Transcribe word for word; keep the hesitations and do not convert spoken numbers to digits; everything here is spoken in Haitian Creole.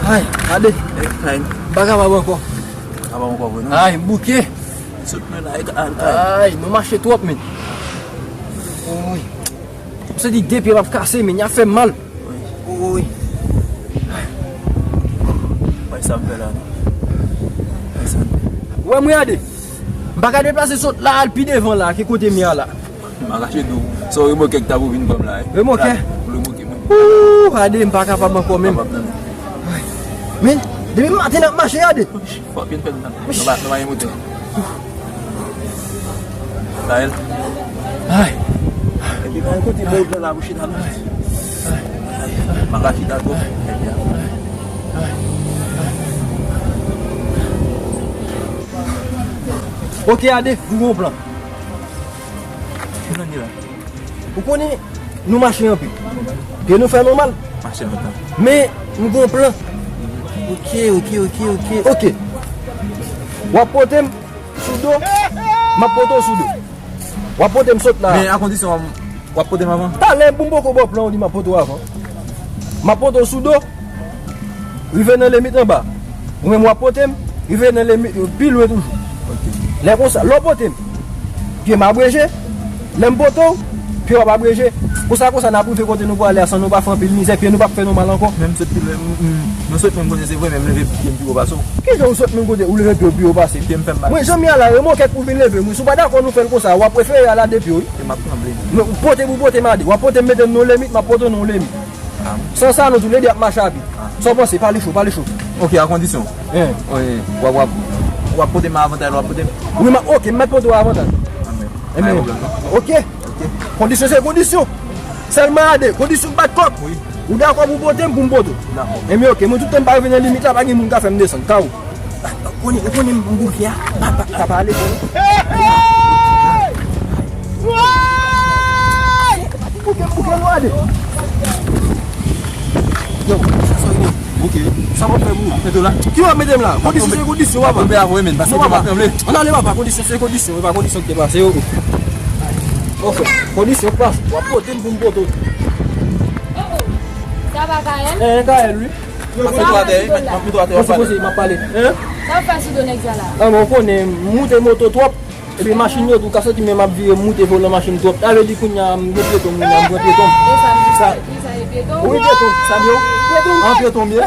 Ay, gade. Ay. M pa kapab ankò. Pa kapab ankò vre, non? Ay, m bouke. Sot mwen la, ay, ay, ay. Ay, nou mache twòp, men. Woy. M santi de pye m ap kase, men y ap fè m mal. Woy. Woy. Wè sa m fè la, non? Wè sa m fè. Ou wè mwen, gade. M pa ka deplase sot la al pi devan la, ki kote m ye a la. M pa kache di w. Se yon remòkè ki ta pou vin pran m la, wi. Remòkè? Remòkè mwen. Ooh, gade, m pa kapab ankò menm. Kapab nan men. Men, depi maten n ap mache, gade. Fòk vin fè m nan. Nou pa, nou pa gen motè. Raël. Ay. Epi nan kote bò w la pou chita non. M pa ka chita twòp. Ok, gade, m gen yon plan. Ki plan ki la? Ou konnen, nou mache anpil. Pye nou fè nou mal. Mache lontan. Men, m gen yon plan. Ok, ok, ok, ok, ok. W ap pote m sou do, m ap pote w sou do. W ap pote m sot la. Men a kondisyon w ap pote m avan? Talè, pou m poko ba w plan, w di m ap pote w avan. M ap pote w sou do. Rive nan limit anba. Ou menm w ap pote m, rive nan limit pi lwen toujou. Ok. Lè konsa, lè w pote m, pye m abreje, lè m pote w, pye w ap abreje. Konsa, konsa, n ap rive kote nou prale a san nou pa fè anpil mizè, pye nou p ap fè nou mal ankò. Men m sot pi lwen, m, m, mwen sot menm kote se vre, men m leve pye m pi wo pase w. Kijan ou sot menm kote, ou leve pye w pi wo pase m? Pye m fè m mal. Mwen, jan m ye a la, remòkè pou vin leve m, wi. Si w pa dakò nou fè l konsa, w ap prefere al a de pye w, wi. Pye m ap tranble. Men ou pote pou pote m a de, w ap pote m mete m nan yon limit, m ap pote w nan yon limit. San sa, nou toulède ap mache a pye. Sa w panse? Pale cho, pale cho. Ok, a kondisyon. Hein. Wi, w ap, w ap, w ap pote m avantay, w ap pote m. Wi, m ap, ok, m mèt pote w avantay. Anben. Ebyen, pa gen pwoblèm, non. Ok. Ok. Kondisyon se kondisyon. Sèlman a de. Kondisyon bat kòb. Wi. Ou dakò pou pote m, pou m pote w? Dakò. Ebyen, ok. Mwen, toutan m pa rive nan limit la, pa gen moun ka fè m desann. Kawo. Ou konnen, ou konnen m bouke a. Pa, pa, pa pale, bon. Hey! Woy! M bouke, m bouke, nou ale. Yo, sa, sa, yo. Ok. Sa w ap fè pou ou? Mete w la. Ki w ap mete m la? Kondisyon se kondisyon, papa. Tonbe avè w, men. Non, papa. Ann ale, papa. Kondisyon se kondisyon. E pa kondisyon ki te pase, yo. Ok. Kondisyon k pase. W ap pote m pou m pote w. Oh, oh. Sa pa Kaèl? Eh, Kaèl, wi. M ap mete w atè, wi. M ap mete w atè, w ap pale. Poze, poze, m ap pale. Hein? Sa w fè sou do nèg sa la? Ah, men w konnen, m moute moto twòp. Epi machin yo tou, w ka santi men m ap vire, m moute volan machin twòp. Sa vle di kounye a, m gen pyeton, kounye a, m pran pyeton. E sa, m di sa, e pyeton? Wi, pyeton. Sa byen, wi. Pyeton. An pyeton, byen.